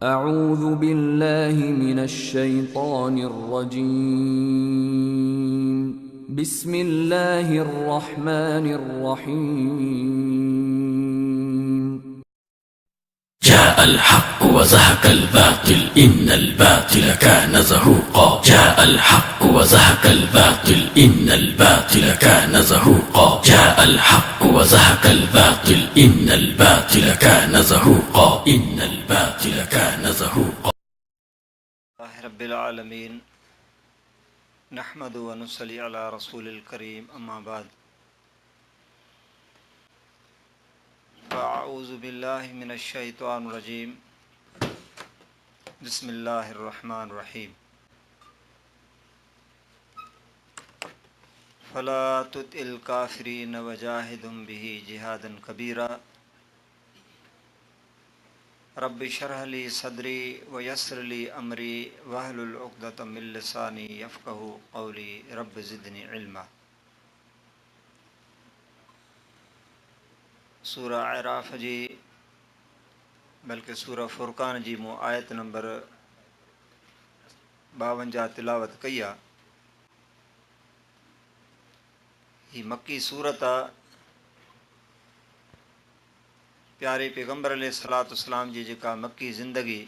أعوذ بالله من الشيطان الرجيم. بسم الله الرحمن الرحيم. جاء الحق وزهق الباطل إن الباطل كان زهوقا. جاء الحق وزهق الباطل إن الباطل كان زهوقا. جاء الحق وزهق الباطل إن الباطل كان زهوقا. إن الباطل كان زهوقا. الله رب العالمين نحمد ونصلي على رسول الڪريم اما بعد فاعوذ بالله من الشيطان الرجيم بسم الله الرحمن الرحيم فلا تطع الكافرين وجاهدهم به جهادا كبيرا رب اشرح لي صدري ويسر لي امري واحلل عقدة من لساني يفقهوا قولي رب زدني علما سوره اعراف جي بلڪه سوره فرقان جي مون آيت نمبر 52 تلاوت ڪئي آ. هي مڪي سورت آ. پياري پيغمبر عليه الصلوة والسلام جي جيڪا مڪي زندگي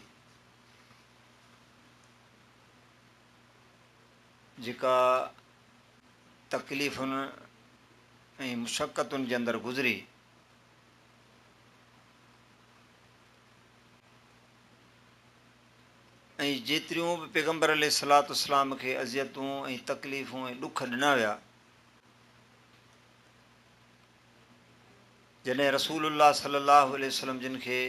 جيڪا تڪليفن ۽ مشقتن جي اندر گذري. ۽ جيتريون به پيغمبر عليه الصلوة والسلام کي اذيتون ۽ تڪليفون ۽ ڏک ڏنا ويا، جڏهن رسول الله صلي الله عليه وسلم جن کي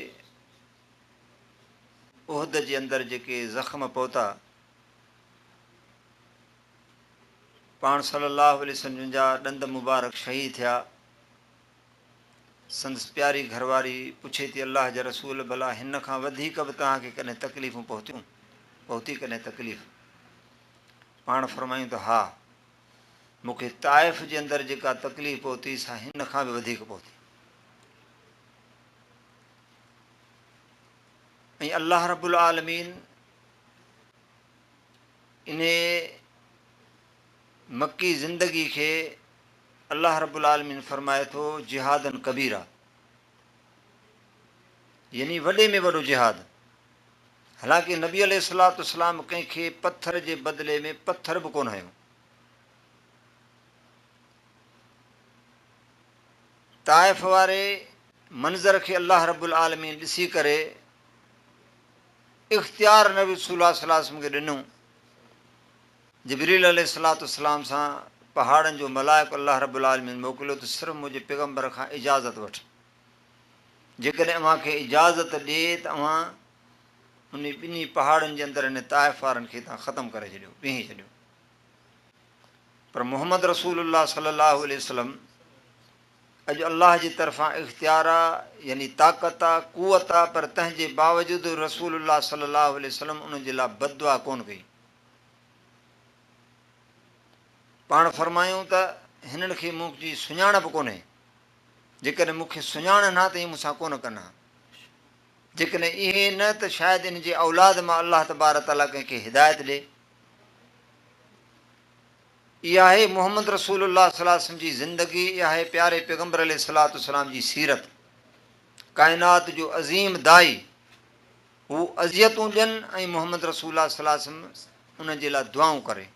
احد جي اندر جيڪي زخم پهتا، پاڻ صلّي اللّٰه عليه وسلّم جن جا ڏند مبارڪ شهيد ٿيا. سندس پياري گهرواري پڇي ٿي الله جا رسول ڀلا هن کان وڌيڪ به توهان کي ڪڏهن تڪليفون پهتيون؟ پهتي ڪڏهن تڪليف؟ پاڻ فرمايون ته ها مون کي طائف جي اندر جيڪا تڪليف پهتي سا هن کان به وڌيڪ پهتي. ۽ الله رب العالمين انهيء مڪي زندگي کي الله رب العالمين فرمائي ٿو جهادا ڪبيرا يعني وڏي ۾ وڏو جهاد. حالانڪه نبي عليه الصلوة والسلام ڪنهن کي پٿر جي بدلي ۾ پٿر به ڪونه هنيو. طائف واري منظر کي الله رب العالمين ڏسي ڪري اختيار نبي رسول الله صلي الله عليه وسلم کي ڏنو. جبريل عليه الصلوة والسلام سان پهاڙن جو ملائڪ الله رب العالمين موڪليو ته صرف منهنجي پيغمبر کان اجازت وٺ. جيڪڏهن اوهان کي اجازت ڏئي ته اوهان انهي ٻنهي پهاڙن جي اندر هن طائف وارن کي هتان ختم ڪري ڇڏيو، پيهي ڇڏيو. پر محمد رسول الله صلي الله عليه وسلم اڄ الله جي طرفان اختيار آ يعني طاقت آ، قوت آ، پر تنهن جي باوجود رسول الله صلي الله عليه وسلم انهن جي لاء بد دعا ڪونه ڪئي. پاڻ فرمايائون ته هنن کي مون جي سڃاڻپ ڪونهي، جيڪڏهن مون کي سڃاڻن ها ته ائين مون سان ڪونه ڪن ها. جيڪڏهن ائين نه ته شايد ان جي اولاد مان الله تبارڪ تعاليٰ ڪنهن کي هدايت ڏئي. اها آهي محمد رسول الله صلي الله عليه وسلم جي زندگي، اها آهي پياري پيغمبر عليه الصلوة والسلام جي سيرت. ڪائنات جو عظيم داعي هو اذيتون ڏين ۽ محمد رسول الله صلي الله عليه وسلم انهن جي لاء دعائون ڪري.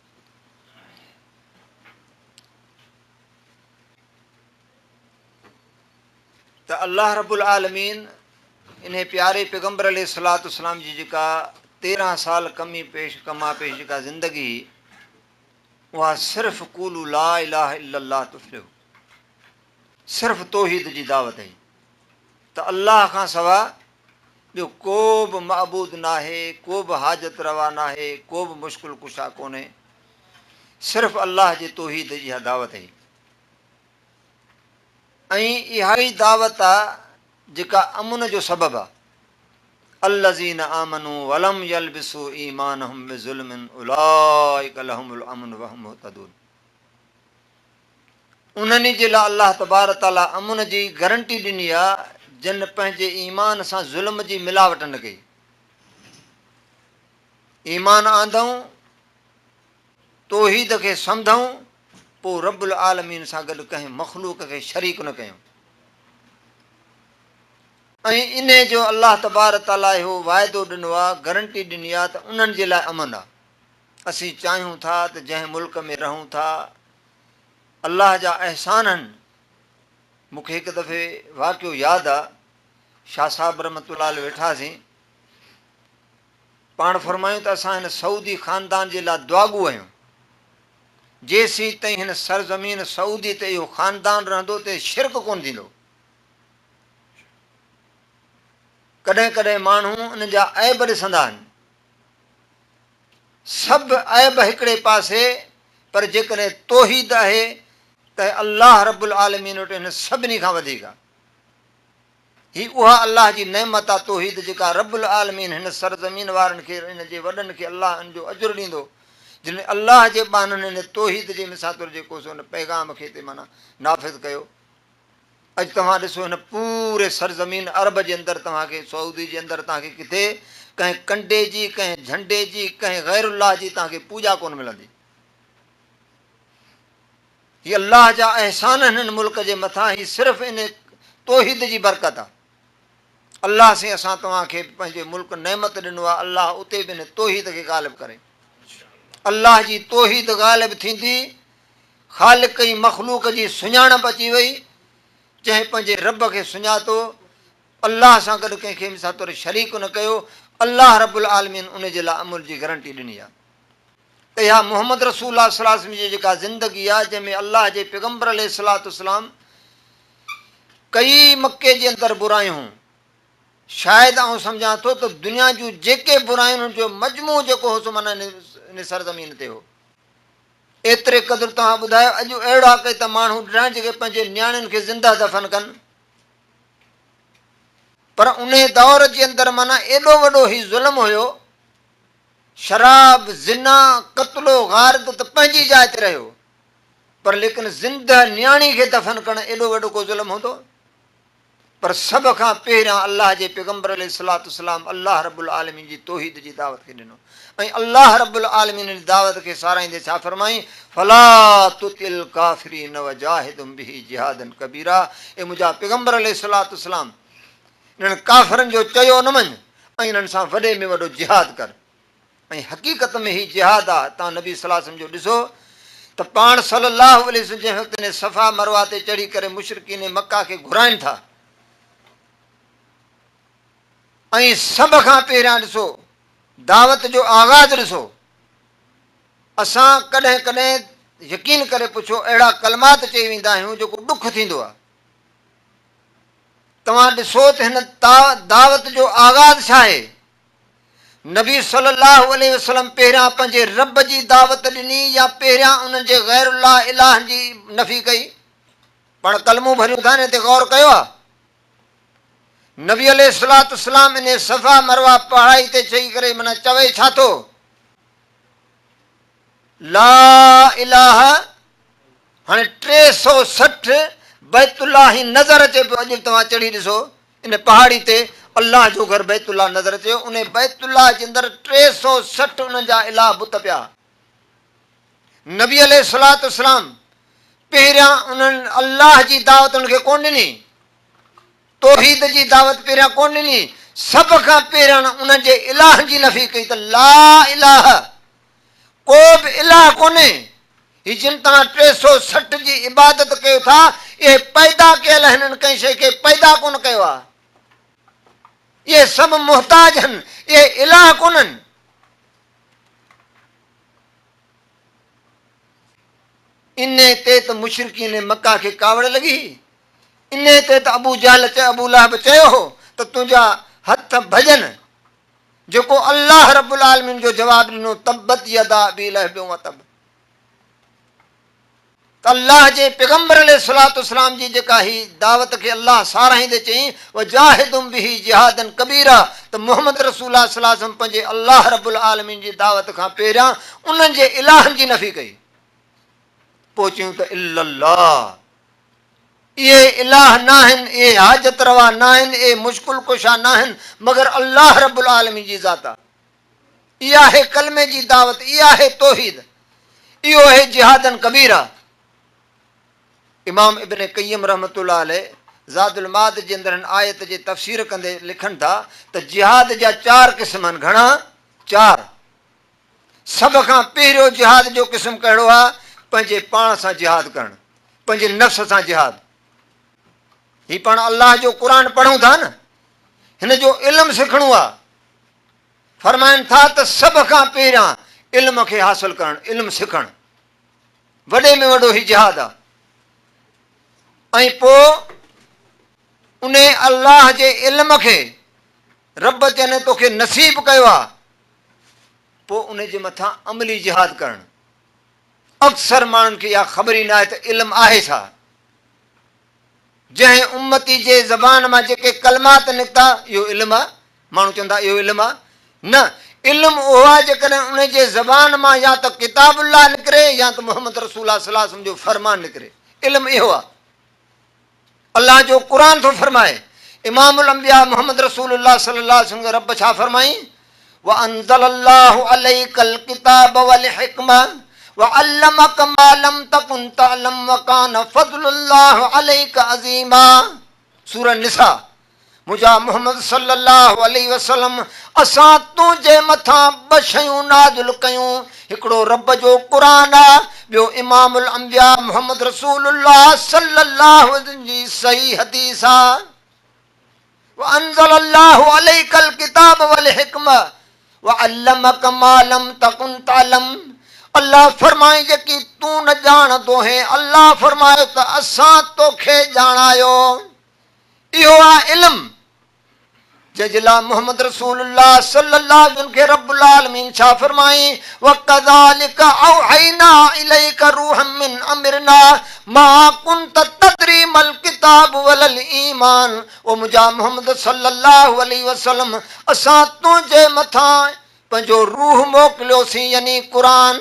ته الله رب العالمين انهي پياري پيغمبر عليه الصلوة والسلام جي جيڪا 13 سال ڪمي پيش ڪما پيش جيڪا زندگي هئي اها صرف قولوا لا اله الا الله تفلحوا صرف توحيد جي دعوت هئي ته الله کان سوا ٻيو ڪو به معبود ناهي، ڪو به حاجت روا ناهي، ڪو به مشڪل ڪشا ڪونهي، صرف الله جي توحيد جي اها دعوت هئي ۽ اها ئي دعوت آ جيڪا امن جو سبب آ. الذين آمنوا ولم يلبسوا ايمانهم بظلم اولئک لهم الامن وهم مهتدون انهن ئي جي لاء الله تبارڪ تعالي امن جي گرنٽي ڏني آ جن پنهنجي ايمان سان ظلم جي ملاوٽ نه ڪئي. ايمان آندئون، توحيد کي سمڌئون، پوء رب العالمين سان گڏ ڪنهن مخلوق کي شريڪ نه ڪيون. ۽ انهي جو الله تبارڪ تعاليٰ اهو واعدو ڏنو آهي، گرنٽي ڏني آهي ته انهن جي لاء امن آهي. اسين چاهيون ٿا ته جنهن ملڪ ۾ رهون ٿا، الله جا احسان آهن. مون کي هڪ دفعي واقعو ياد آهي، شاهه صاحب رحمة الله عليه ويٺاسين، پاڻ فرمايون ته اسان هن سعودي خاندان جي لاء دعاگو آهيون. جيسين تائين هن سرزمين سعودي تي اهو خاندان رهندو تيسين شرڪ ڪونه ٿيندو. ڪڏهن ڪڏهن ماڻهو ان جا عيب ڏسندا آهن. سڀ عيب هڪڙي پاسي پر جيڪڏهن توحيد آهي ته الله رب العالمين وٽ هن سڀني کان وڌيڪ آهي. هي اها الله جي نعمت آ توحيد جيڪا رب العالمين هن سرزمين وارن کي ان جي وڏن کي الله ان جو اجر ڏيندو جن الله جي ٻانهن هن توحيد جي مثال طور جيڪو سو ان پيغام کي هتي معنيٰ نافذ ڪيو. اڄ توهان ڏسو هن پوري سرزمين عرب جي اندر توهان کي سعودي جي اندر توهان کي ڪٿي ڪنهن ڪنڊي جي ڪنهن جهنڊي جي ڪنهن غير الله جي توهان کي پوڄا ڪونه ملندي. هي الله جا احسان آهن هن ملڪ جي مٿان هي صرف ان توحيد جي برڪت آهي. الله سائين اسان توهان کي به پنهنجي ملڪ نعمت ڏنو آهي الله اتي به ان توحيد کي غالب ڪري. الله جي توحيد غالب ٿيندي خالق ۽ مخلوق جي سڃاڻپ اچي وئي جنهن پنهنجي رب کي سڃاتو الله سان گڏ ڪنهن کي مثال طور شريڪ نه ڪيو الله رب العالمين ان جي لاء امن جي گرنٽي ڏني آهي. ته اها محمد رسول الله صلي الله عليه وسلم جي جيڪا زندگي آهي جنهن ۾ الله جي پيغمبر عليه الصلوة والسلام ڪئي مڪي جي اندر برايون شايد آئون سمجهان ٿو ته دنيا جون جيڪي برايون انهن جو مجموعو جيڪو هو سو معنيٰ ان سرزمين تي هو. ايتري قدر توهان ٻڌايو اڄ اهڙا ڪي ته ماڻهو ڏٺا آهن جيڪي پنهنجي نياڻين کي زنده دفن ڪن پر انهي دور جي اندر معنيٰ ايڏو وڏو هي ظلم هيو شراب، زنا، قتل و غارت ته پنهنجي جاء تي رهيو پر ليڪن زنده نياڻي کي دفن ڪرڻ ايڏو وڏو ڪو ظلم هوندو؟ پر سڀ کان پهريان الله جي پيغمبر عليه الصلوة والسلام الله رب العالمين جي توحيد جي دعوت کي ڏنو ۽ الله رب العالمين جي دعوت کي ساراهيندي ڇا فرمائين فلا تطع الڪافرين وجاهدهم به جهادا ڪبيرا اي منهنجا پيغمبر عليه الصلوة والسلام انهن ڪافرن جو چيو نه مڃ ۽ انهن سان وڏي ۾ وڏو جهاد ڪر ۽ حقيقت ۾ هي جهاد آ تان نبي صلي الله عليه وسلم جو ڏسو ته پاڻ صلي الله عليه وسلم جنهن وقت انهي صفا مروه تي چڙهي ڪري مشرڪين مڪه کي گهرائن ٿا ۽ سڀ کان پهريان ڏسو دعوت جو آغاز ڏسو اسان ڪڏهن ڪڏهن يقين ڪري پڇو اهڙا ڪلمات چئي ويندا آهيون جيڪو ڏک ٿيندو آ توهان ڏسو ته هن دعوت جو آغاز ڇا آهي؟ نبي صلي الله عليه وسلم پهريان پنهنجي رب جي دعوت ڏني يا پهريان انهن جي غير الله الهن جي نفي ڪئي؟ پاڻ ڪلمو ڀريون ٿا ان تي غور ڪيو آهي؟ نبي عليه الصلوة والسلام انهي صفا مروه پهاڙي تي چئي ڪري معنيٰ چوي ڇا ٿو؟ لا اله هاڻي 360 بيت الله هي نظر اچي پيو اڄ به توهان چڙهي ڏسو ان پهاڙي تي الله جو گهر بيت الله نظر اچي ان بيت الله جي اندر 360 انهن جا اله بت پيا نبي عليه الصلوة والسلام پهريان انهن الله جي دعوت انهن کي ڪون ڏني توحيد جي دعوت پهريان ڪونه ڏني، سڀ کان پهريان انهن جي الهن جي نفي ڪئي ته لا اله، ڪو به اله ڪونهي، هي جن توهان 360 جي عبادت ڪيو ٿا، اهي پيدا ڪيل آهن، انهن ڪنهن شيء کي پيدا ڪونه ڪيو آهي، اهي سڀ محتاج آهن، اهي اله ڪونهن. انهيء تي ته مشرڪين مڪه کي ڪاوڙ لڳي. انهيء تي ته ابو جهل ابو لهب چيو هو ته تنهنجا هٿ ڀڄن. جيڪو الله رب العالمين جو جواب ڏنو تبت يدا ابي لهب وتب. ته الله جي پيغمبر عليه الصلوة والسلام جي جيڪا هي دعوت کي الله ساراهيندي چيائين وجاهدهم به جهادا ڪبيرا ته محمد رسول الله صلي الله عليه وسلم پنهنجي الله رب العالمين جي دعوت کان پهريان انهن جي الهن جي نفي ڪئي پوء چيائون ته الا الله اهي اله ناهن اهي حاجت روا ناهن اهي مشڪل ڪشا ناهن مگر الله رب العالمين جي ذات آهي. اها آهي ڪلمي جي دعوت، اها آهي توحيد، اهو آهي جهادن ڪبيره. امام ابن قيم رحمة الله عليه زاد المعاد جي اندر هن آيت جي تفسير ڪندي لکن ٿا ته جهاد جا چار قسم آهن، گهڻا؟ چار. سڀ کان پهريون جهاد جو قسم ڪهڙو آهي؟ پنهنجي پاڻ سان جهاد ڪرڻ، پنهنجي نفس سان جهاد. هي پاڻ الله جو قرآن پڙهون ٿا نه، هن جو علم سکڻو آهي. فرمائن ٿا ته سڀ کان پهريان علم کي حاصل ڪرڻ، علم سکڻ وڏي ۾ وڏو هي جهاد آهي ۽ پوء ان الله جي علم کي رب جنھن توکي نصيب ڪيو آهي پوء ان جي مٿان عملي جهاد ڪرڻ. اڪثر ماڻهن کي اها خبر ئي ناهي ته علم آهي ڇا؟ جنهن امتي جي زبان مان جيڪي ڪلمات نڪتا اهو علم آهي؟ ماڻهو چون ٿا اهو علم آهي؟ نه، علم اهو آهي جيڪڏهن ان جي زبان مان يا ته ڪتاب الله نڪري يا ته محمد رسول الله صلي الله عليه وسلم جو فرمان نڪري. علم اهو آهي. الله جو قرآن ٿو فرمائي، امام الانبياء محمد رسول الله صلي الله عليه وسلم کي رب ڇا فرمائين، وانزل الله عليک الڪتاب والحڪمة وعلمک ما لم تڪن تعلم وڪان فضل الله عليک عظيما، سورة نساء، منهنجا محمد صلي الله عليه وسلم اسان تنهنجي مٿان ٻه شيون نازل ڪيون، هڪڙو رب جو قرآن آ، ٻيو امام الانبياء محمد رسول الله صلي الله عليه وسلم جي صحيح حديث آ. وانزل الله عليک الڪتاب والحڪمة وعلمک ما لم تڪن تعلم الله فرمائي جيڪي تون نه ڄاڻندو هين الله فرمايو ته اسان توکي ڄاڻايو. اهو آهي علم جنهن جي لاء محمد رسول الله صلي الله عليه وسلم کي رب العالمين ڇا فرمائين وڪذالک اوحينا اليک روحا من امرنا ما ڪنت تدري ما الڪتاب ولا الايمان او منهنجا محمد صلي الله عليه وسلم اسان تنهنجي مٿان پنهنجو روح موڪليوسين يعني قرآن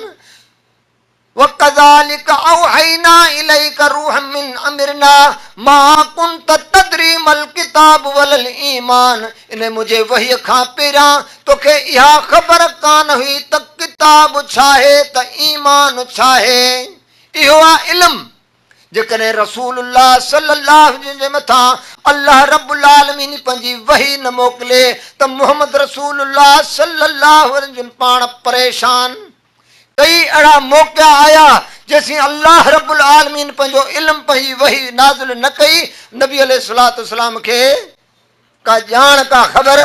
وڪذالک اوحينا اليک روحا من امرنا ما ڪنت تدري ما الڪتاب ولا الايمان انهي منهنجي وحي کان پهريان توکي اها خبر ڪانه هئي ته ڪتاب ڇاهي ته ايمان ڇاهي. اهو آهي علم. جيڪڏهن رسول الله صلي الله عليه وسلم جي مٿان الله رب العالمين پنهنجي وحي نه موڪلي ته محمد رسول الله صلي الله عليه وسلم پاڻ پريشان ڪيئي اهڙا موقعا آيا جيسين الله رب العالمين پنهنجو علم پنهنجي وحي نازل نه ڪئي نبي عليه الصلوة والسلام کي ڪا ڄاڻ ڪا خبر.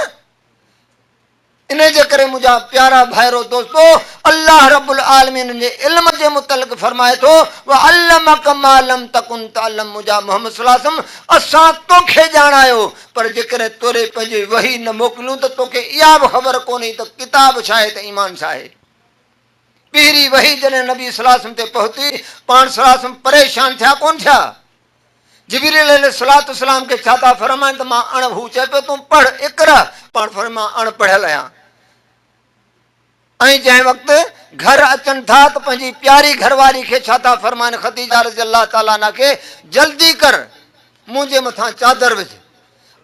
انهي جي ڪري منهنجا پيارا ڀائرو دوستو الله رب العالمين جي علم جي متعلق فرمائي ٿو وعلمک ما لم تڪن تعلم منهنجا محمد صلي الله عليه وسلم اسان توکي ڄاڻايو پر جيڪڏهن توري پنهنجي وحي نه موڪليون ته توکي اها به خبر ڪونهي ته ڪتاب ڇا آهي ته ايمان ڇا آهي. پهرين وحي جڏهن نبي صلي الله عليه وسلم تي پهتي، پاڻ صلي الله عليه وسلم پريشان ٿيا ڪونه ٿيا؟ جبريل عليه الصلوة والسلام کي ڇا ٿا فرمائن ته مان اڻ هو چئي پيو تون پڙهه اقرا پاڻ فرمائن مان اڻ پڙهيل آهيان. ۽ جنهن وقت گهر اچن ٿا ته پنهنجي پياري گهر واري کي ڇا ٿا فرمائن خديجه رضي الله تعالٰي عنها کي جلدي ڪر منهنجي مٿان چادر وجهه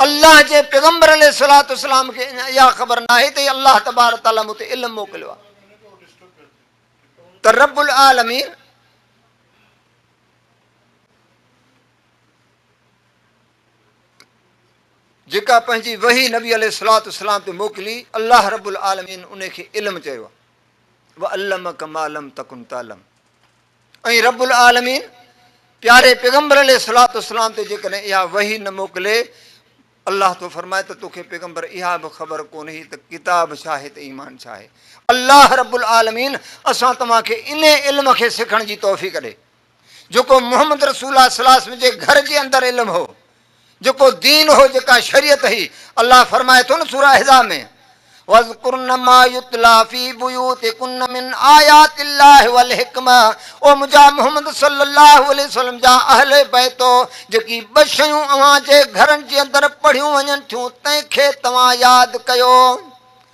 الله جي پيغمبر عليه الصلوة والسلام کي اڃا اها خبر ناهي ته الله تبارڪ تعالٰي مون تي علم موڪليو آهي ته رب العالمين جيڪا پنهنجي وحي نبي عليه الصلوة والسلام تي موڪلي، الله رب العالمين ان کي علم چيو آهي، وعلمک ما لم تڪن تعلم. ۽ رب العالمين پياري پيغمبر عليه الصلوة والسلام تي جيڪڏهن اها وحي نه موڪلي، الله ٿو فرمائي ته توکي پيغمبر اها به خبر ڪونهي ته ڪتاب ڇا آهي ته ايمان ڇا آهي. الله رب العالمين اسان توهان کي انهي علم کي سکڻ جي توفيق ڏي. جيڪو محمد رسول الله صلي الله عليه وسلم جي گهر جي اندر علم هو، جيڪو دين هو، جيڪا شريعت هئي، الله فرمائي ٿو نه سوره احزاب ۾ واذڪرن ما يتليٰ في بيوتڪن من آيات الله والحڪمة او منهنجا محمد صلي الله عليه وسلم جا اهل بيتو جيڪي ٻه شيون اوهان جي گهرن جي اندر پڙهيون وڃن ٿيون تنهن کي توهان ياد ڪيو.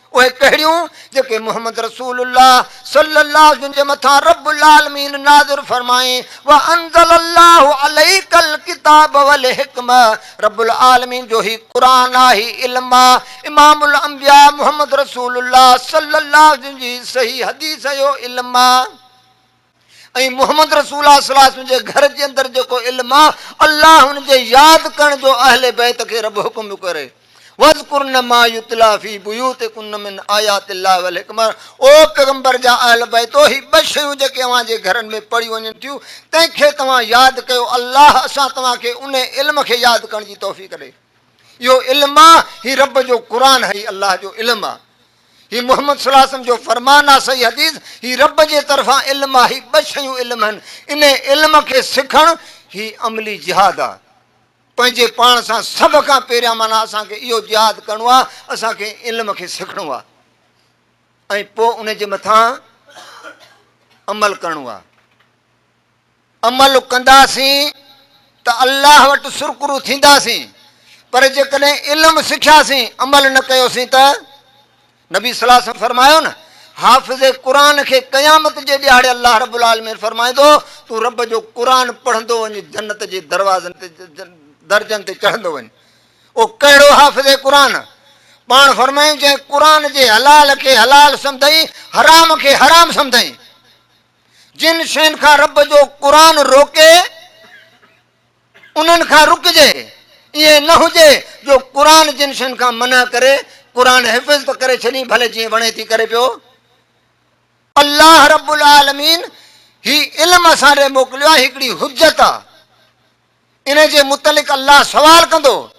اهي ڪهڙيون؟ جيڪي محمد رسول الله صلي الله عليه وسلم جي مٿان رب العالمين نازل فرمائين، وانزل الله عليک الڪتاب والحڪمة، رب العالمين جو هي قرآن آ، هي علم آ، امام الانبياء محمد رسول الله صلي الله عليه وسلم جي صحيح حديث جو علم آ ۽ محمد رسول الله صلي الله عليه وسلم جي گهر جي اندر جيڪو علم آ، الله ان جي ياد ڪرڻ جو اهل بيت کي رب حڪم به ڪري. واذڪرن ما يتليٰ في بيوتڪن من آيات الله والحڪمة او پيغمبر جا اهل بيتو! هي ٻه شيون جيڪي اوهان جي گهرن ۾ پڙهيون وڃن ٿيون، تنهن کي توهان ياد ڪيو، الله اسان توهان کي انهي علم کي ياد ڪرڻ جي توفيق ڏئي. اهو علم آ، هي رب جو قرآن هي الله جو علم آ. هي محمد صلي الله عليه وسلم جو فرمان آ صحيح حديث، هي رب جي طرفان علم آ، هي ٻه شيون علم آهن، انهي علم کي سکڻ هي عملي جهاد آ. پنهنجي پاڻ سان سڀ کان پهريان معنيٰ اسان کي اهو جهاد ڪرڻو آ، اسان کي علم کي سکڻو آ ۽ پوء ان جي مٿان عمل ڪرڻو آ. عمل ڪنداسين ته الله وٽ سرخرو ٿينداسين، پر جيڪڏهن علم سکياسين عمل نه ڪيوسين ته نبي صلي الله عليه وسلم فرمايو نه حافظ قرآن کي قيامت جي ڏهاڙي الله رب العالمين فرمائيندو تون رب جو قرآن پڙهندو وڃ جنت جي دروازن تي درجن تي چڙهندو وڃ. او ڪهڙو حافظ قرآن؟ پاڻ فرمايائين جنهن قرآن جي حلال کي حلال سمجهئين حرام کي حرام سمجهئين. جن شين کان رب جو قرآن روڪي انهن کان رڪجي، ائين نه هجي جو قرآن جن شين کان منع ڪري، قرآن حفظ ته ڪري ڇڏين ڀلي جيئن وڻي ٿي ڪري پيو. الله رب العالمين هي علم اسان ڏي موڪليو آهي هڪڙي حجت آهي. ان جي متعلق الله سوال ڪندو،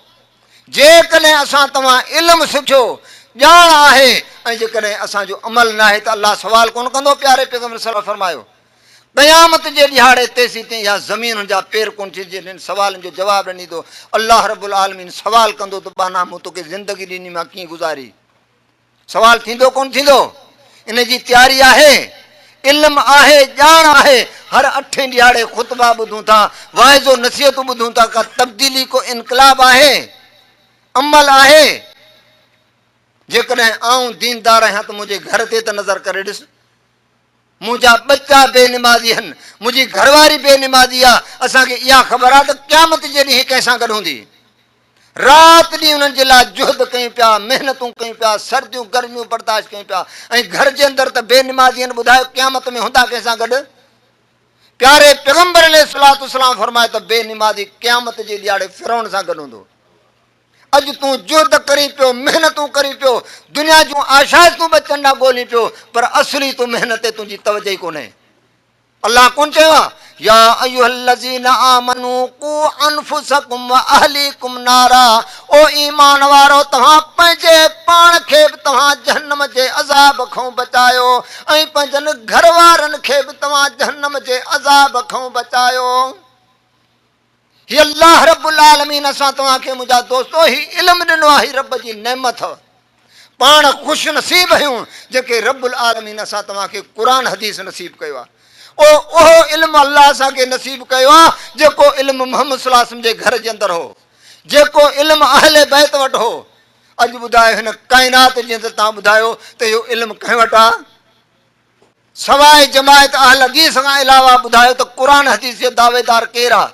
جيڪڏهن اسان توهان علم سکيو، ڄاڻ آهي ۽ جيڪڏهن اسان جو عمل ناهي ته الله سوال ڪونه ڪندو، پياري پيغمبر صلي الله فرمايو، قيامت جي ڏهاڙي تيسين تائين اها زمين هن جا پير ڪونه ڇهندي جيستائين سوالن جو جواب نه ڏيندو، الله رب العالمين سوال ڪندو ته ٻانها مون توکي زندگي ڏني مان ڪيئن گذاري؟ سوال ٿيندو ڪونه ٿيندو؟ ان جي تياري آهي؟ علم آهي، ڄاڻ آهي، هر اٺين ڏهاڙي خطبا ٻڌون ٿا، واعظ و نصيحتون ٻڌون ٿا، ڪا تبديلي ڪو انقلاب آهي؟ عمل آهي؟ جيڪڏهن آئون ديندار آهيان ته منهنجي گهر تي ته نظر ڪري ڏس. منهنجا ٻچا بي نمازي هن، منهنجي گهرواري بي نمازي آ، اسان کي اها خبر آ ته قيامت جي ڏينهن ڪنهن سان گڏ هوندي. رات ڏينهن انهن جي لاء جهد ڪيون پيا، محنتون ڪيون پيا، سرديون گرميون برداشت ڪيون پيا ۽ گهر جي اندر ته بي نمازي هن، ٻڌايو قيامت ۾ هوندا ڪنهن سان گڏ؟ پياري پيغمبر عليه الصلوة والسلام فرمايو ته بي نمازي قيامت جي ڏيهاڙي فرعون سان گڏ هوندو. اڄ تون جهد ڪرين پيو، محنتون ڪرين پيو، دنيا جون آشائستون ٻچن ڏانهن ڳولين پيو، پر اصلي تون محنت تي تنهنجي توجه ئي ڪونهي. الله ڪونه چيو آهي، يا ايها الذين آمنوا قوا انفسڪم واهليڪم نارا، او ايمان وارؤ توهان پنهنجي پاڻ کي به توهان جهنم جي عذاب کان بچايو ۽ پنهنجن گهر وارن کي به توهان جهنم جي عذاب کان بچايو. هي الله رب العالمين اسان توهان کي منهنجا دوستو هي علم ڏنو آهي هي رب جي نعمت اٿو پاڻ خوش نصيب آهيون جيڪي رب العالمين اسان توهان کي قرآن حديث نصيب ڪيو آهي او اهو علم الله اسان کي نصيب ڪيو آهي جيڪو علم محمد صلي الله عليه وسلم جي گهر جي اندر هو جيڪو علم اهل بيت وٽ هو اڄ ٻڌايو هن ڪائنات جي اندر توهان ٻڌايو ته اهو علم ڪنهن وٽ آهي سواء جماعت اهل حديث کان علاوه ٻڌايو ته قرآن حديث جو دعويدار ڪير آ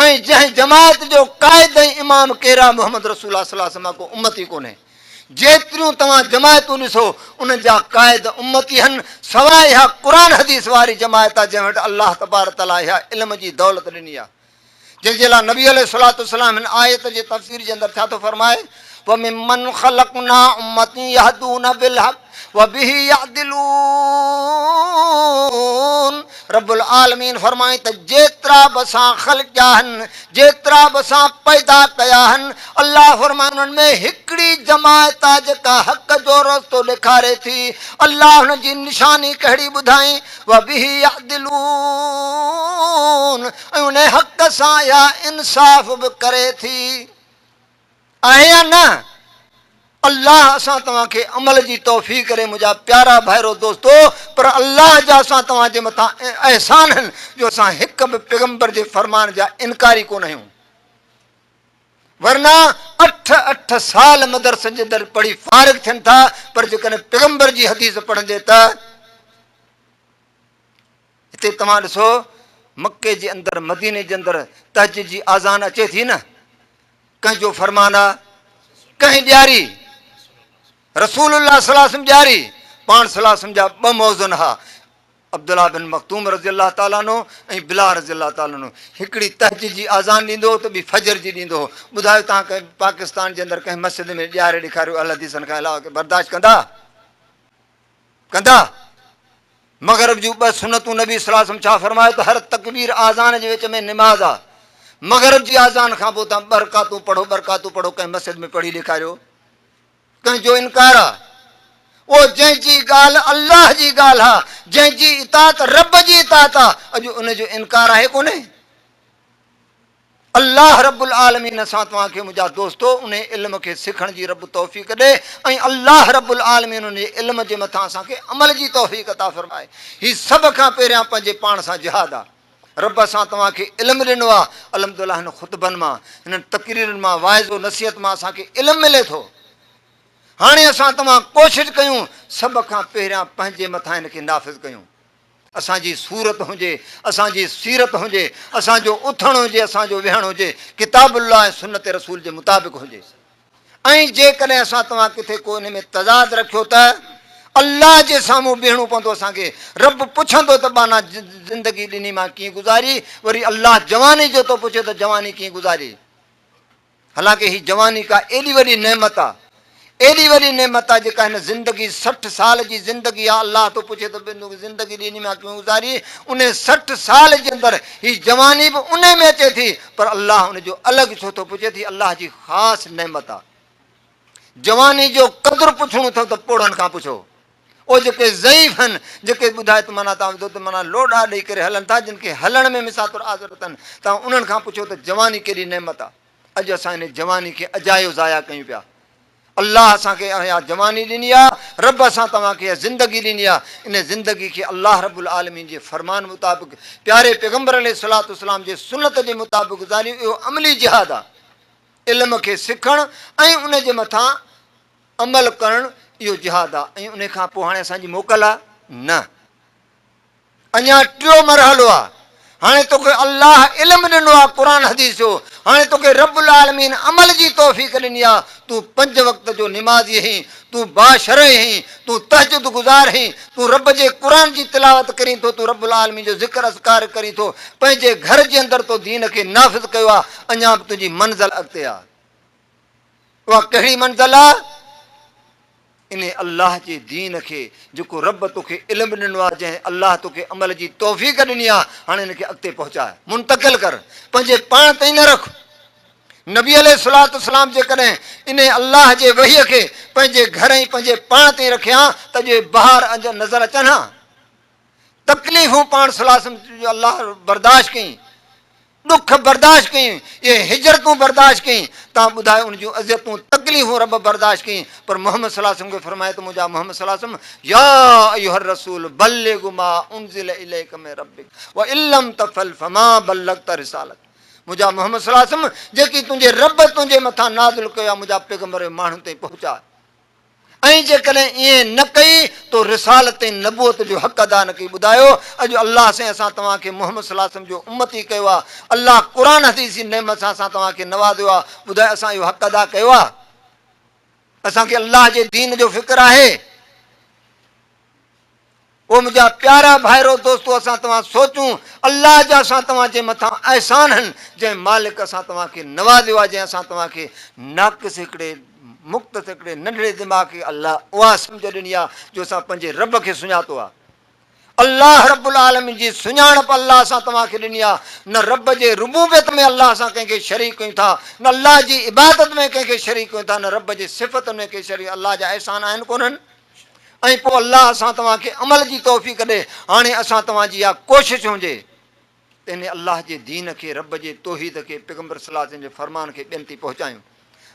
۽ جنهن جماعت جو قائد ۽ امام ڪير آ محمد رسول الله صلي الله عليه وسلم ڪو امتي ڪونهي جيتريون توهان جماعتون ڏسو انهن جا قائد امتي هن سواء اها قرآن حديث واري جماعت آ جنهن وٽ الله تبارڪ تعالي اها علم جي دولت ڏني آ جنهن جي لاء نبي عليه الصلوة والسلام هن آيت جي تفسير جي اندر ڇا ٿو فرمائي، وممن خلقنا امة يهدون بالحق وبه يعدلون رب العالمين فرمائي ته جيترا به اسان خلقيا آهن، جيترا به اسان پيدا ڪيا آهن، الله فرمائي انهن ۾ هڪڙي جماعت آهي جيڪا حق جو رستو ڏيکاري ٿي، الله هن جي نشاني ڪهڙي ٻڌائين، وبه يعدلون ۽ ان حق سان اها انصاف به ڪري ٿي. آهي يا نه؟ الله اسان توهان کي عمل جي توفيق ڏي منهنجا پيارا ڀائرو دوستو پر الله جا اسان توهان جي مٿان احسان آهن جو اسان هڪ به پيغمبر جي فرمان جا انڪاري ڪونه آهيون. ورنه اٺ اٺ سال مدرسن جي اندر پڙهي فارغ ٿين ٿا، پر جيڪڏهن پيغمبر جي حديث پڙهندي ته هتي توهان ڏسو مڪي جي اندر مديني جي اندر تهجد جي آذان اچي ٿي نه، ڪنهن جو فرمان آ، ڪنهن ڏياري؟ رسول الله صلي الله عليه وسلم ڏياري. پاڻ صلي الله عليه وسلم جا ٻه موذن ها، عبدالله بن مڪتوم رضي الله تعالٰي عنه ۽ بلال رضي الله تعالٰي عنه. هڪڙي تهجد جي آذان ڏيندو هو ته ٻي فجر جي ڏيندو هو. ٻڌايو توهان ڪنهن پاڪستان جي اندر ڪنهن مسجد ۾ ڏياري ڏيکاريو اهل حديثن کان علاوه ڪي برداشت ڪندا؟ ڪندا؟ مغرب جون ٻه سنتون نبي صلي الله عليه وسلم ڇا فرمايو ته هر تڪبير آذان جي وچ ۾ نماز آ. مغرب جي آذان کان پوء توهان ٻه رڪعتون پڙهو ٻه رڪعتون پڙهو ڪنهن مسجد ۾ پڙهي ڏيکاريو. ڪنهن جو انڪار آ؟ اهو جنهن جي ڳالهه الله جي ڳالهه آ، جنهن جي اطاعت رب جي اطاعت آ، اڄ ان جو انڪار آهي ڪونهي؟ الله رب العالمين اسان توهان کي منهنجا دوستو انهي علم کي سکڻ جي رب توفيق ڏي ۽ الله رب العالمين انهي علم جي مٿان اسان کي عمل جي توفيق عطا فرمائي. هي سڀ کان پهريان پنهنجي پاڻ سان جهاد آ. رب اسان توهان کي علم ڏنو آ، الحمدلله هن خطبن مان، هنن تقريرن مان، واعظ و نصيحت مان اسان کي علم ملي ٿو. هاڻي اسان توهان ڪوشش ڪيون سڀ کان پهريان پنهنجي مٿان هن کي نافذ ڪيون. اسان جي صورت هجي، اسان جي سيرت هجي، اسان جو اٿڻ هجي، اسان جو ويهڻ هجي، ڪتاب الله ۽ سنت رسول جي مطابق هجي. ۽ جيڪڏهن اسان توهان ڪٿي ڪو ان ۾ تضاد رکيو ته الله جي سامهون بيهڻو پوندو اسان کي رب پڇندو ته ٻانها زندگي ڏني مان ڪيئن گذاري وري الله جواني جو ٿو پڇي ته جواني ڪيئن گذاري حالانڪه هي جواني ڪا ايڏي وڏي نعمت آ ايڏي وڏي نعمت آ جيڪا هن زندگي 60 سال جي زندگي آ الله ٿو پڇي ته زندگي ڏني مان ڪيئن گذاري ان 60 سال جي اندر هي جواني به ان ۾ اچي ٿي پر الله ان جو الڳ ڇو ٿو پڇي ٿي الله جي خاص نعمت آ. جواني جو قدر پڇڻو اٿو ته پوڙهن کان پڇو. او جيڪي ضعيف هن، جيڪي ٻڌائي ته معنيٰ توهان وڌو ته معنيٰ لوڏا ڏئي ڪري هلن ٿا، جن کي هلڻ ۾ مثال طور آزار اٿن، توهان انهن کان پڇو ته جواني ڪيڏي نعمت آ. اڄ اسان ان جواني کي اجايو ضايع ڪيون پيا. الله اسان کي اها جواني ڏني آ، رب اسان توهان کي اها زندگي ڏني آ، ان زندگي کي الله رب العالمين جي فرمان مطابق، پياري پيغمبر عليه الصلوة والسلام جي سنت جي مطابق گذاريون، اهو عملي جهاد آ. علم کي سکڻ ۽ ان جي مٿان عمل ڪرڻ اهو جهاد آ ۽ ان کان پوء هاڻي اسان جي موڪل آ؟ نه. اڃا ٽيو مرحلو آ. هاڻي توکي الله علم ڏنو آ قرآن حديث جو، هاڻي توکي رب العالمين عمل جي توفيق ڏني آ، تون پنج وقت جو نمازي هين، تون باشرع هين، تون تهجد گذار هين، تون رب جي قرآن جي تلاوت ڪرين ٿو، تون رب العالمين جو ذڪر اذڪار ڪرين ٿو، پنهنجي گهر جي اندر تو دين کي نافذ ڪيو آ، اڃا به تنهنجي منزل اڳتي آ. اها ڪهڙي منزل آ؟ انهي الله جي دين کي جيڪو رب توکي علم ڏنو آ، جنهن الله توکي عمل جي توفيق ڏني آ، هاڻي ان کي اڳتي پهچاء، منتقل ڪر، پنهنجي پاڻ تائين نه رک. نبي عليه الصلوة والسلام جيڪڏهن انهي الله جي وحي کي پنهنجي گهر ۽ پنهنجي پاڻ تائين رکي ها ته اڄ اهي بهار نظر اچن ها. تڪليفون پاڻ صلي الله عليه وسلم جو الله برداشت ڪيائين، ڏک برداشت ڪيائين، اهي هجرتون برداشت ڪيائين، توهان ٻڌايو ان جون اذيتون تڪليفون رب برداشت ڪيائين، پر محمد صلي الله عليه وسلم کي فرمايو ته منهنجا محمد صلي الله عليه وسلم يا ايها الرسول بلغ ما انزل اليک من ربک وان لم تفعل فما بلغت رسالت منهنجا محمد صلي الله عليه وسلم جيڪي تنهنجي رب تنهنجي مٿان نازل ڪيو آهي منهنجا پيغمبر اهو ماڻهن تائين پهچاء. ۽ جيڪڏهن ائين نه ڪئي تو رسالت ۽ نبوت جو حق ادا نه ڪئي ٻڌايو اڄ الله سائين اسان توهان کي محمد صلي الله عليه وسلم جو امتي ڪيو آهي الله قرآن حديث جي نعمت سان اسان توهان کي نوازيو آهي ٻڌايو اسان اهو حق ادا ڪيو آهي اسان کي الله جي دين جو فڪر آهي او منهنجا پيارا ڀائرو دوستو اسان توهان سوچون الله جا اسان توهان جي مٿان احسان هن جنهن مالڪ اسان توهان کي نوازيو آهي جنهن اسان توهان کي ناقص هڪڙي مختصر هڪڙي ننڍڙي دماغ کي الله اها سمجهه ڏني آهي جو اسان پنهنجي رب کي سڃاتو آهي الله رب العالمين جي سڃاڻپ الله اسان توهان کي ڏني آهي نه رب جي ربوبيت ۾ الله سان ڪنهن کي شريڪ ڪيون ٿا نه الله جي عبادت ۾ ڪنهن کي شريڪ ڪيون ٿا نه رب جي صفتن ۾ ڪنهن شريڪ الله جا احسان آهن ڪونهن ۽ پوء الله اسان توهان کي عمل جي توفيق ڏي، هاڻي اسان توهان جي اها ڪوشش هجي ته انهي الله جي دين کي، رب جي توحيد کي، پيغمبر صلي الله عليه وسلم جي فرمان کي ٻين تائين پهچايون،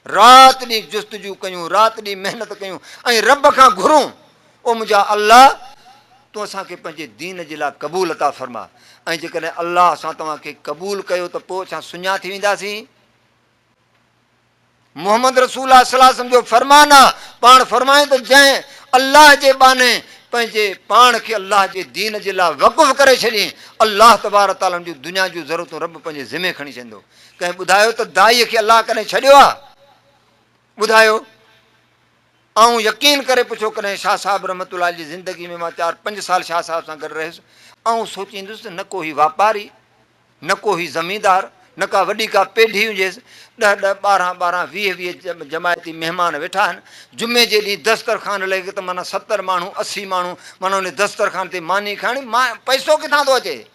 رات ڏينهن جستجو ڪيون، رات ڏينهن محنت ڪيون ۽ رب کان گهرون، او منهنجا الله! تون اسان کي پنهنجي دين جي لاء قبول عطا فرما ۽ جيڪڏهن الله اسان توهان کي قبول ڪيو ته پوء اسان سڃا ٿي وينداسين. محمد رسول الله صلي الله عليه وسلم جو فرمان آ، پاڻ فرمائين ته جنهن الله جي ٻانهي پنهنجي پاڻ کي الله جي دين جي لاء وقف ڪري ڇڏيائين، الله تبارڪ وتعاليٰ ان جون دنيا جون ضرورتون رب پنهنجي ذمي کڻي ڇڏيندو. ڪنهن ٻڌايو ته داعيء کي الله ڪڏهن ڇڏيو آ؟ ٻڌايو. آئون يقين ڪري پڇو ڪڏهن شاهه صاحب رحمة الله عليه جي زندگي ۾ مان چار پنج سال شاهه صاحب سان گڏ رهيس، آئون سوچيندس ته نه ڪو هي واپاري، نه ڪو هي زميندار، نه ڪا وڏي ڪا پيڍي هجيس، ڏهه ڏهه، ٻارهن ٻارهن، ويهه ويهه جماعتي مهمان ويٺا آهن. جمعي جي ڏينهن دسترخوان لڳي ته معنيٰ 70 ماڻهو، 80 ماڻهو معنيٰ ان دسترخوان تي ماني کائڻي، پئسو ڪٿان ٿو اچي؟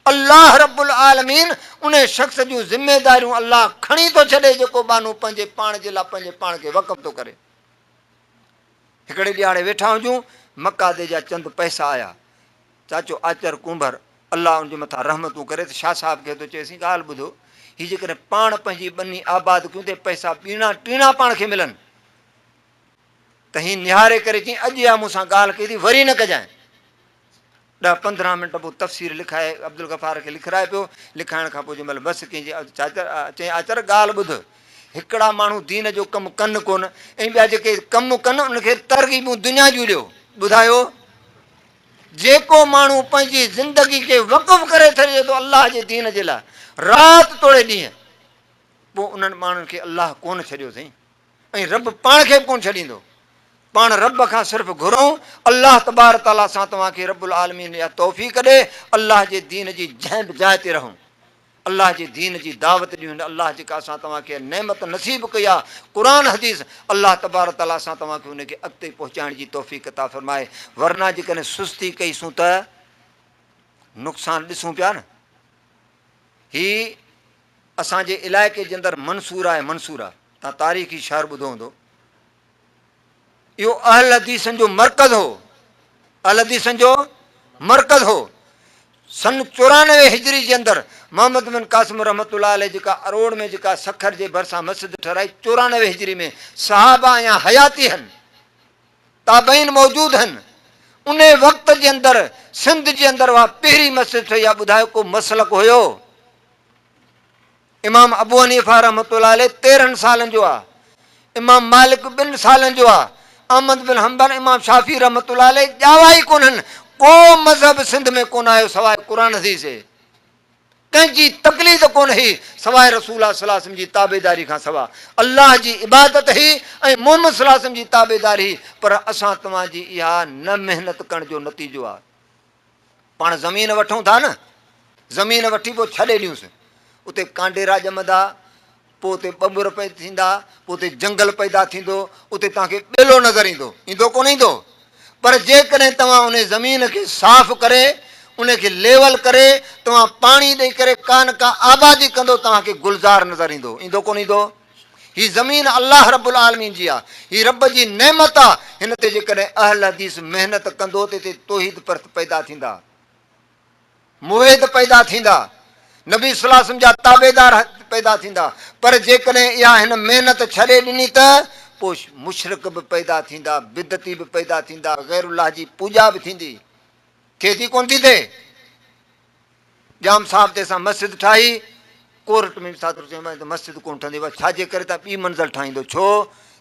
الله رب العالمين ان شخص جون ذميداريون الله کڻي ٿو ڇڏي جيڪو ٻانهو پنهنجي پاڻ جي لاء پنهنجي پاڻ کي وقف ٿو ڪري. هڪڙي ڏهاڙي ويٺا هجون، مقادي جا چند پئسا آيا. چاچو آچر ڪنڀر، الله ان جي مٿان رحمتون ڪري ته شاهه صاحب کي ٿو چئي سين ڳالهه ٻڌو، هي جيڪڏهن پاڻ پنهنجي ٻني آباد ڪيون ته پئسا ٻيڻا ٽيڻا پاڻ کي ملن. ته هي نهاري ڪري چئين اڄ اها مون سان ڳالهه ڪئي اٿئي وري نه ڪجانء. ڏهه 15 منٽ پوء تفسير لکائي عبدالغفار کي لکرائي پيو، لکائڻ کان پوء جنهن مهل بس ڪئين چئين چاچر چئين آچر ڳالهه ٻڌ، هڪڙا ماڻهو دين جو ڪم ڪن ڪونه ۽ ٻيا جيڪي ڪم ڪن انهن کي ترغيبون دنيا جون ڏيو. ٻڌايو! جيڪو ماڻهو پنهنجي زندگي کي وقف ڪري ڇڏي ٿو الله جي دين جي لاء رات توڙي ڏينهن پوء انهن ماڻهن کي الله ڪونه ڇڏيو سائين ۽ رب پاڻ کي به ڪونه ڇڏيندو. پاڻ رب کان صرف گهرون الله تبارڪ تعاليٰ سان توهان کي رب العالمين اها توفيق ڏي الله جي دين جي جنهن به جاء تي رهون الله جي دين جي دعوت ڏيون الله جيڪا اسان توهان کي نعمت نصيب ڪئي آهي قرآن حديث الله تبارڪ تعاليٰ اسان توهان کي ان کي اڳتي پهچائڻ جي توفيق عطا فرمائي ورنه جيڪڏهن سستي ڪئي سون ته نقصان ڏسون پيا نه هي اسان جي علائقي جي اندر منصوره آهي منصوره تان تاريخي شهر ٻڌو هوندو اهو اهل حديثن جو مرڪز هو. اهل حديثن جو مرڪز هو. سن 94 هجري جي اندر محمد بن قاسم رحمة الله عليه جيڪا اروڙ ۾ جيڪا سکر جي ڀرسان مسجد ٺهرائي 94 هجري ۾ صحابه اڃا حياتي هن، تابعين موجود هن، انهي وقت جي اندر سنڌ جي اندر اها پهرين مسجد ٺهي آهي ٻڌايو ڪو مسلڪ هيو؟ امام ابو حنيفه رحمة الله عليه 13 سالن جو آ، امام مالڪ 2 سالن جو آ، احمد بن حنبل امام شافعي رحمة الله عليه ڄاوا ئي ڪونهن، ڪو مذهب سنڌ ۾ ڪونه آيو سواء قرآن حديث جي، ڪنهن جي تقليد ڪونه هئي سواء رسول الله صلي الله عليه وسلم جي تابعداري کان سوا، الله جي عبادت هئي ۽ محمد صلي الله عليه وسلم جي تابعداري هئي، پر اسان توهان جي اها نه محنت ڪرڻ جو نتيجو آ. پاڻ زمين وٺون ٿا نه، زمين وٺي پوء ڇڏي ڏيونس، اتي ڪانڊيرا ڄمندا، پوء اتي ٻٻر پيدا ٿيندا، پوء اتي جنگل پيدا ٿيندو، اتي توهان کي ٻيلو نظر ايندو، ايندو ڪونه ايندو؟ پر جيڪڏهن توهان ان زمين کي صاف ڪري، ان کي ليول ڪري، توهان پاڻي ڏئي ڪري ڪا نه ڪا آبادي ڪندو، توهان کي گلزار نظر ايندو، ايندو ڪونه ايندو؟ هي زمين الله رب العالمين جي آ، هي رب جي نعمت آ، هن تي جيڪڏهن اهل حديث محنت ڪندو ته هتي توحيد پرست پيدا ٿيندا، موحد پيدا ٿيندا، نبي صلي الله عليه وسلم جا تابعدار پيدا ٿيندا، پر جيڪڏهن اها هن محنت ڇڏي ڏني ته پوء مشرڪ به پيدا ٿيندا، بدعتي به پيدا ٿيندا، غير الله جي پوڄا به ٿيندي. ٿئي ٿي ڪونه ٿي ٿئي؟ ڄام صاحب تي اسان مسجد ٺاهي، ڪورٽ ۾ به صادر چيو ته مسجد ڪونه ٺهندي، بس ڇا جي ڪري تان ٻي منزل ٺاهيندو، ڇو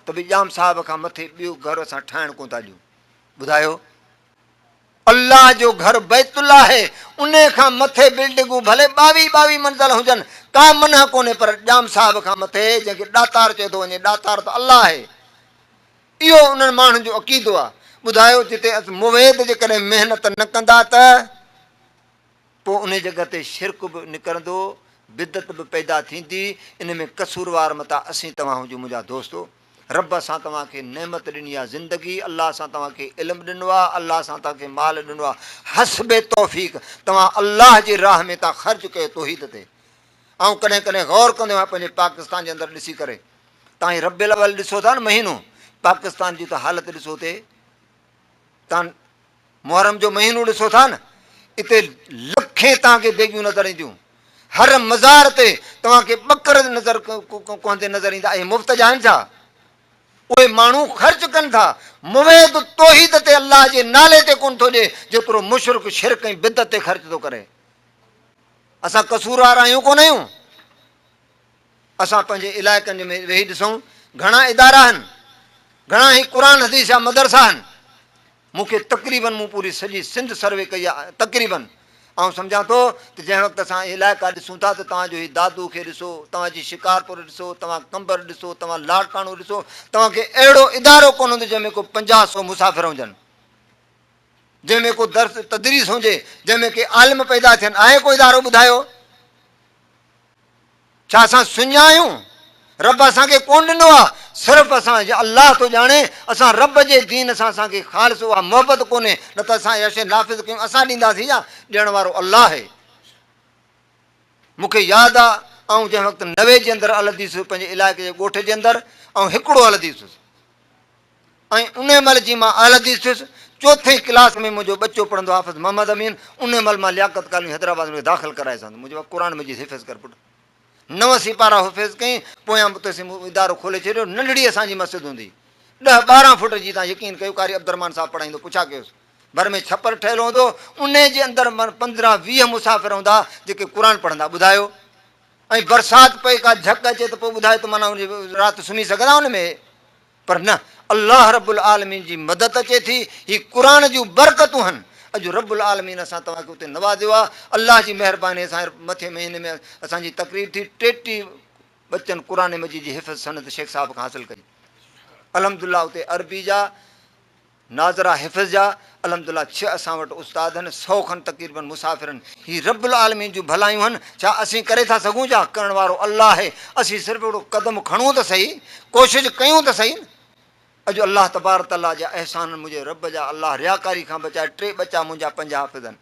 ته ڀي ڄام صاحب کان مٿي ٻيو گهر اسان ٺاهڻ ڪونه ٿا ڏيون. ٻڌايو الله جو گهر بيت الله آهي، انهي کان مٿي بلڊنگون ڀلي ٻاويهه ٻاويهه منزل هجن، ڪا منع ڪونهي، پر ڄام صاحب کان مٿي جنهن کي ڏاتار چيو ٿو وڃي، ڏاتار ته الله آهي. اهو انهن ماڻهن جو عقيدو آهي. ٻڌايو جتي موحد جيڪڏهن محنت نه ڪندا ته پوء انهيء جڳهه تي شرڪ به نڪرندو، بدعت به پيدا ٿيندي، ان ۾ قصوروار متان اسين توهان هجون منهنجا دوستو! رب اسان توهان کي نعمت ڏني آهي زندگي، الله اسان توهان کي علم ڏنو آهي، الله اسان توهان کي مال ڏنو آهي، حسب توفيق توهان الله جي راهه ۾ توهان خرچ ڪيو توحيد تي. آئون ڪڏهن ڪڏهن غور ڪندو آهيان پنهنجي پاڪستان جي اندر ڏسي ڪري توهان هي ربيع الاول ڏسو ٿا نه مهينو پاڪستان جي ته حالت ڏسو اتي توهان محرم جو مهينو ڏسو ٿا نه اتي لکين توهان کي ديڳيون نظر اينديون هر مزار تي توهان کي ٻڪر نظر ڪوهندي نظر ايندا اهي مفت جا آهن ڇا اهي ماڻهو خرچ ڪن ٿا موحد توحيد تي الله جي نالي تي ڪون ٿو ڏي جيترو مشرڪ شرڪ ۽ بدعت تي خرچ ٿو ڪري اسان قصوروار آهيون ڪون آهيون اسان پنهنجي علائقن ۾ ويهي ڏسون گهڻا ادارا آهن، گهڻا هي قرآن حديث جا مدرسا آهن. مون کي تقريبن مون پوري سڄي سنڌ سروي ڪئي آهي تقريبن آئون سمجهان ٿو ته جنهن وقت اسان اهي علائقا ڏسون ٿا ته توهان جو هي دادو کي ڏسو، توهان جي شڪارپور ڏسو، توهان قمبر ڏسو، توهان لاڙڪاڻو ڏسو، توهان کي اهڙو ادارو ڪونه هوندو جنهن ۾ ڪو پنجاهه سو مسافر هجن، جنهن ۾ ڪو درس تدريس هجي، جنهن ۾ ڪي عالم پيدا ٿين، آهي ڪو ادارو ٻڌايو؟ ڇا اسان سڃا آهيون؟ رب اسان کي ڪونه ڏنو آهي، صرف اسان جي الله ٿو ڄاڻي، اسان رب جي دين سان اسان کي خالص اها محبت ڪونهي، نه ته اسان اها شيء نافذ ڪيون اسان ڏينداسين يا ڏيڻ وارو الله آهي. مون کي ياد آ آئون جنهن وقت 90 جي اندر الحديث هيس پنهنجي علائقي جي ڳوٺ جي اندر آئون هڪڙو الحديث هيس ۽ انهي مهل جي مان اهل حديث ٿيس چوٿين ڪلاس ۾ منهنجو ٻچو پڙهندو حافظ محمد امين انهي مهل مان لياقت ڪالوني حيدرآباد ۾ داخل ڪرائي سان منهنجو قرآن مجيد حفظ ڪر پٽ نو سيپارا حفظ ڪئين پويان به تيسين مون ادارو کولي ڇڏيو ننڍڙي اسان جي مسجد هوندي ڏهه ٻارهن فوٽ جي تان يقين ڪيو قاري عبدالرحمان صاحب پڙهائيندو پڇا ڪيوس ڀر ۾ ڇپر ٺهيل هوندو انهي جي اندر 15 20 مسافر هوندا جيڪي قرآن پڙهندا ٻڌايو ۽ برسات پئي ڪا جهڪ اچي ته پوء ٻڌايو ته معنيٰ رات سمهي سگهندا ان ۾ پر نه الله رب العالمين جي مدد اچي ٿي، هي قرآن جون برڪتون هن، اڄ رب العالمين اسان توهان کي اتي نوازيو آهي، الله جي مهرباني سان مٿين مهيني ۾ اسان جي تقريب ٿي، 33 ٻچن قرآن مجيد جي حفظ سند شيخ صاحب کان حاصل ڪئي، الحمدلله اتي عربي جا ناظره حفظ جا الحمدلله ڇهه اسان وٽ استاد هن، سئو کن تقريبن مسافر هن، هي رب العالمين جون ڀلايون هن، ڇا اسين ڪري ٿا سگهون ڇا؟ ڪرڻ وارو الله آهي، اسين صرف هڪڙو قدم کڻون ته سهي، ڪوشش ڪيون ته سهي نه. اڄ الله تبارڪ تعاليٰ جا احسان منهنجي رب جا الله رياڪاري کان بچائي ٽي ٻچا منهنجا پنج حافظ هن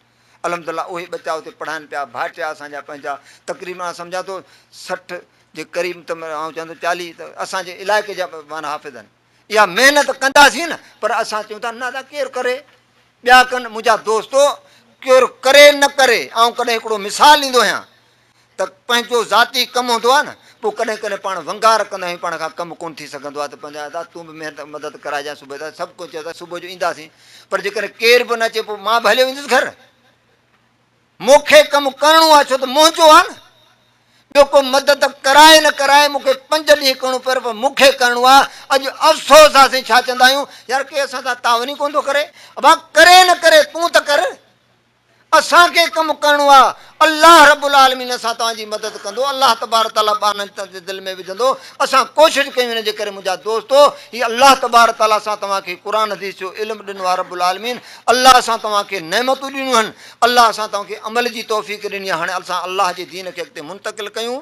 الحمدلله اهي ٻچا اتي پڙهائن پيا، ڀائٽيا اسان جا پنهنجا تقريبن آئون سمجهان ٿو 60 جي قريب ته آئون چوان ٿو 40 ته اسان جي علائقي جا معنيٰ حافظ هن. اها محنت ڪنداسين نه پر اسان چئون ٿا نه ادا ڪير ڪري ٻيا ڪن منهنجا دوستو ڪير ڪري نه ڪري آئون ڪڏهن هڪڙو مثال ڏيندو آهيان ته پنهنجو ذاتي ڪم هوندو آهي نه پوء ڪڏهن ڪڏهن پاڻ ونگار ڪندا آهيون پاڻ کان ڪم ڪونه ٿي سگهندو آهي ته پنهنجا ادا تون به محنت مدد ڪرائجان صبح ته سڀ ڪجهه چئو ٿا صبح جو اينداسين پر جيڪڏهن ڪير به نه اچي پوء مان به هليو ويندس گهر مون کي ڪم ڪرڻو آهي ڇو ته منهنجو آهي نه ٻيو ڪو مدد ڪرائي نه ڪرائي مون کي پنج ڏينهن ڪرڻو پيو پر مون کي ڪرڻو آهي اڄ افسوس آهي سائين ڇا چوندا آهيون يار ڪي اسان سان تعاون ئي ڪونه ٿو ڪري ابا ڪري نه ڪري تون ته ڪر اسان کي ڪم ڪرڻو آهي الله رب العالمين اسان توهان جي مدد ڪندو الله تبارڪ تعاليٰ ٻانهن جي دل ۾ وجهندو اسان ڪوشش ڪيون ان جي ڪري منهنجا دوستو هي الله تبارڪ تعاليٰ اسان توهان کي قرآن حديث جو علم ڏنو آهي رب العالمين الله اسان توهان کي نعمتون ڏنيون آهن الله اسان توهان کي عمل جي توفيق ڏني آهي هاڻي اسان الله جي دين کي اڳتي منتقل ڪيون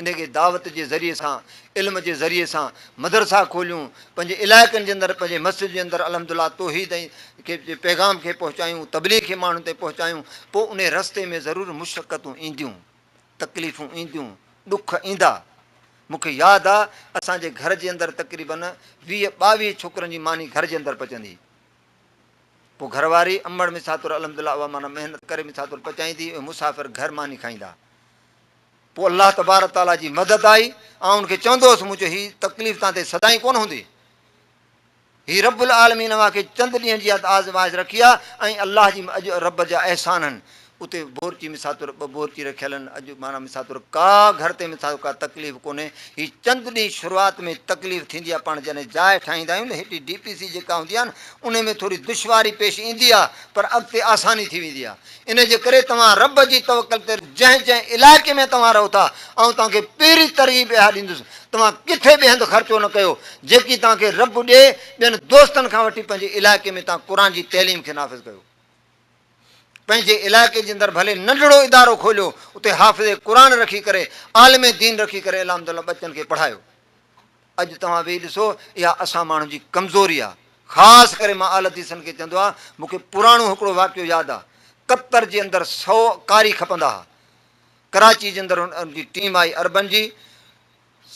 ان کي دعوت جي ذريعي سان علم جي ذريعي سان مدرسا کوليون پنهنجي علائقن جي اندر پنهنجي مسجد جي اندر الحمد لله توحيد ۽ کي پيغام کي پهچايون تبليغ کي ماڻهن تائين پهچايون پوء ان رستي ۾ ضرور مشقتون اينديون تڪليفون اينديون ڏک ايندا مون کي ياد آ اسان جي گهر جي اندر تقريبن 20 22 ڇوڪرن جي ماني گهر جي اندر پچندي پوء گهر واري امڙ مثال طور الحمد لله اها معنيٰ محنت ڪري مثال طور پچائيندي اهي مسافر گهر ماني کائيندا پوء الله تبارڪ تعاليٰ جي مدد آئي آئون ان کي چوندو هوس مون چيو هي تڪليف تان تي سدائين ڪونه هوندي هي رب العالمين اوهان کي چند ڏينهن جي آزمائش رکي آهي ۽ الله جي اڄ رب جا احسان آهن اتي بورچي مثال طور ٻه بورچي رکيل آهن اڄ معنيٰ مثال طور ڪا گهر تي مثال ڪا تڪليف ڪونهي هي چند ڏينهن شروعات ۾ تڪليف ٿيندي آهي پاڻ جڏهن جاء ٺاهيندا آهيون نه هيٺ ڊي پي سي جيڪا هوندي آهي نه ان ۾ ٿوري دشواري پيش ايندي آهي پر اڳتي آساني ٿي ويندي آهي ان جي ڪري توهان رب جي توڪل تي جنهن جنهن علائقي ۾ توهان رهو ٿا آئون توهان کي پهرين ترغيب اها ڏيندس توهان ڪٿي به هنڌ خرچو نه ڪيو جيڪي توهان کي رب ڏئي ٻين دوستن کان وٺي پنهنجي علائقي ۾ توهان قرآن جي تعليم کي نافذ ڪيو پنهنجي علائقي جي اندر ڀلي ننڍڙو ادارو کوليو اتي حافظ قرآن رکي ڪري عالم دين رکي ڪري الحمد لله ٻچن کي پڙهايو اڄ توهان ويهي ڏسو اها اسان ماڻهن جي ڪمزوري آهي خاص ڪري مان اهل حديثن کي چوندو آهيان مون کي پراڻو هڪڙو واقعو ياد آهي قطر جي اندر 100 قاري کپندا هئا ڪراچي جي اندر ان جي ٽيم آئي عربن جي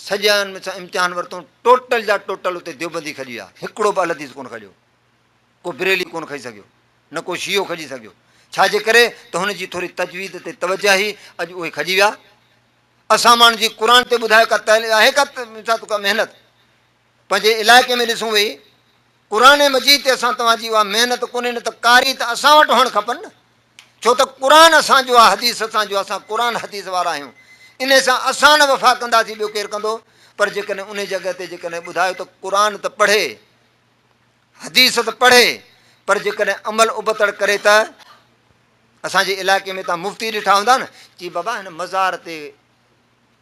سڄن سان امتحان ورتو ٽوٽل جا ٽوٽل اتي ديوبندي کڄي ويا هڪڙو به اهل حديث ڪونه کڄيو ڪو بريلي ڪونه کڄي سگهيو نه ڪو شيعو کڄي سگهيو ڇا جي ڪري ته هن جي ٿوري تجويد تي توجه هئي اڄ اهي کڄي ويا اسان ماڻهن جي قرآن تي ٻڌايو ڪا تعليم آهي ڪا ڪا محنت پنهنجي علائقي ۾ ڏسون ويهي قرآن مجيد تي اسان توهان جي اها محنت ڪونهي نه ته قاري ته اسان وٽ هئڻ کپن نه ڇو ته قرآن اسان جو آهي حديث اسان جو اسان قرآن حديث وارا آهيون. انهي سان اسان نه وفا ڪنداسين ٻيو ڪير ڪندو؟ پر جيڪڏهن انهي جڳهه تي جيڪڏهن ٻڌايو ته قرآن ته پڙهي، حديث ته پڙهي پر جيڪڏهن عمل ابتڙ ڪري ته اسان جي علائقي ۾ تان مفتي ڏٺا هوندا نه چي بابا هن مزار تي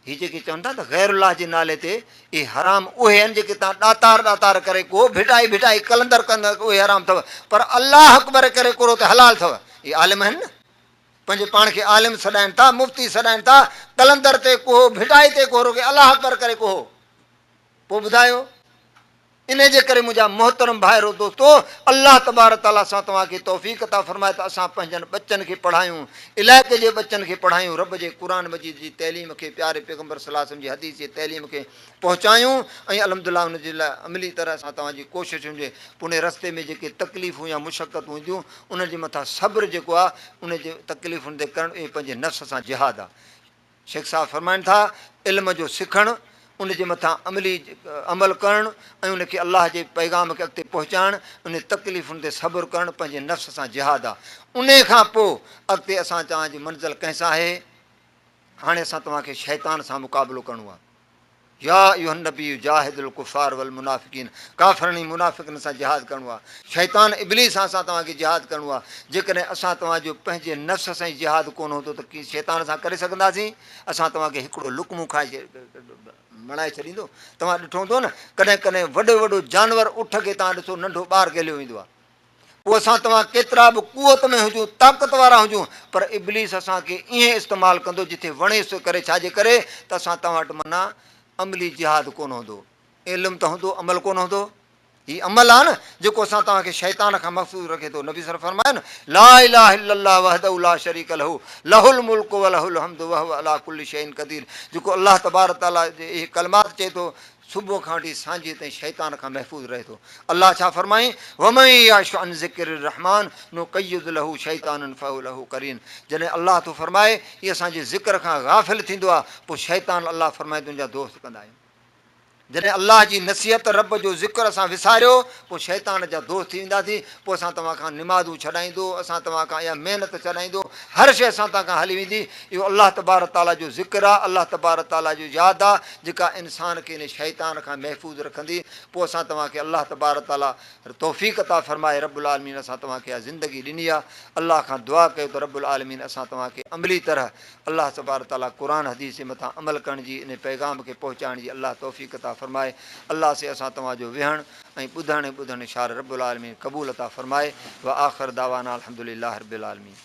هي جيڪي چون ٿا ته غير الله جي نالي تي اهي حرام اهي آهن جيڪي تان ڏاتار ڏاتار ڪري ڪو ڀٽائي ڀٽائي قلندر ڪندر اهي حرام اٿو پر الله اڪبر ڪري ڪورو ته حلال اٿو. اهي عالم آهن نه، پنهنجي پاڻ کي عالم سڏائن ٿا، مفتي سڏائن ٿا، قلندر تي ڪوهو، ڀٽائي تي ڪوهو، رڳي الله اڪبر ڪري ڪوهو. پوء ٻڌايو انهي جي ڪري منهنجا محترم ڀائرو دوستو الله تبارڪ تعالي اسان توهان کي توفيق عطا فرمائي ته اسان پنهنجن ٻچن کي پڙهايون، علائقي جي ٻچن کي پڙهايون، رب جي قرآن مجيد جي تعليم کي، پياري پيغمبر صلي الله عليه وسلم جي حديث جي تعليم کي پهچايون ۽ الحمدلله ان جي لاء عملي طرح سان توهان جي ڪوششن جي پوني رستي ۾ جيڪي تڪليفون يا مشقتون اينديون انهن جي مٿان صبر جيڪو آهي ان جي تڪليفن تي ڪرڻ اهي پنهنجي نفس سان جهاد آهي. شيخ صاحب فرمائن ٿا علم جو سکڻ، ان جي مٿان عملي عمل ڪرڻ ۽ ان کي الله جي پيغام کي اڳتي پهچائڻ ان تڪليفن تي صبر ڪرڻ پنهنجي نفس سان جهاد آهي. انهي کان پوء اڳتي اسان توهان جي منزل ڪنهن سان آهي؟ هاڻي اسان توهان کي شيطان سان مقابلو ڪرڻو آهي. يا ايها النبي جاهد الڪفار والمنافقين ڪافرن ۽ منافقن سان جهاد ڪرڻو آهي. شيطان ابليس سان اسان توهان کي جهاد ڪرڻو آهي. جيڪڏهن اسان توهان جو پنهنجي نفس سان ئي جهاد ڪونه هوندو ته ڪي شيطان سان ڪري سگهنداسين؟ اسان توهان کي هڪڙو لقمو کائي مڻائي ڇڏيندو. توهان ڏٺو هوندو نه ڪڏهن ڪڏهن وڏو وڏو جانور اٺ کي توهان ڏسو ننڍو ٻار گهليو ويندو آهي. پوء اسان توهان ڪيترا به قوت ۾ هجون، طاقت وارا هجون، پر ابليس اسان کي ائين استعمال ڪندو جٿي وڻيس ڪري، ڇا جي ڪري ته اسان توهان وٽ معنيٰ عملي جهاد ڪونه هوندو، علم ته هوندو عمل ڪونه هوندو، هي عمل آهي نه جيڪو اسان توهان کي شيطان کان محفوظ رکي ٿو، نبي صلي فرمايو نه لا اله الا الله وحده لا شريڪ له له الملڪ وله الحمد وهو علي ڪل شيء قدير جيڪو الله تبارڪ تعالي جي اهي ڪلمات چئي ٿو صبح کان وٺي سانجهيء تائين شيطان کان محفوظ رهي ٿو. الله ڇا فرمائين، ومن يعش عن ذڪر الرحمان نقيض له شيطانا فهو له قرين جڏهن الله ٿو فرمائي، هي اسان جي ذڪر کان غافل ٿيندو آهي، پوء شيطان الله فرمائي تنهنجا دوست ڪندا آهيون. جڏهن الله جي نصيحت، رب جو ذڪر اسان وساريو، پوء شيطان جا دوست ٿي وينداسين، پوء اسان توهان کان نمازون ڇڏائيندو، اسان توهان کان اها محنت ڇڏائيندو، هر شيء اسان توهان کان هلي ويندي. اهو الله تبارڪ تعاليٰ جو ذڪر آهي، الله تبارڪ تعاليٰ جو ياد آهي، جيڪا انسان کي ان شيطان کان محفوظ رکندي. پوء اسان توهان کي الله تبارڪ تعاليٰ توفيق عطا فرمائي. رب العالمين اسان توهان کي اها زندگي ڏني آهي. الله کان دعا ڪيو ته رب العالمين اسان توهان کي عملي طرح الله تبارڪ تعاليٰ قرآن حديث جي مٿان عمل ڪرڻ جي ان پيغام کي پهچائڻ جي الله توفيق عطا فرمائي. الله سي اسان توهان جو ويهڻ ۽ ٻڌڻ ۽ ٻڌڻ شار رب العالمين قبول عطا فرمائي. واخر دعوانا الحمدلله رب العالمين.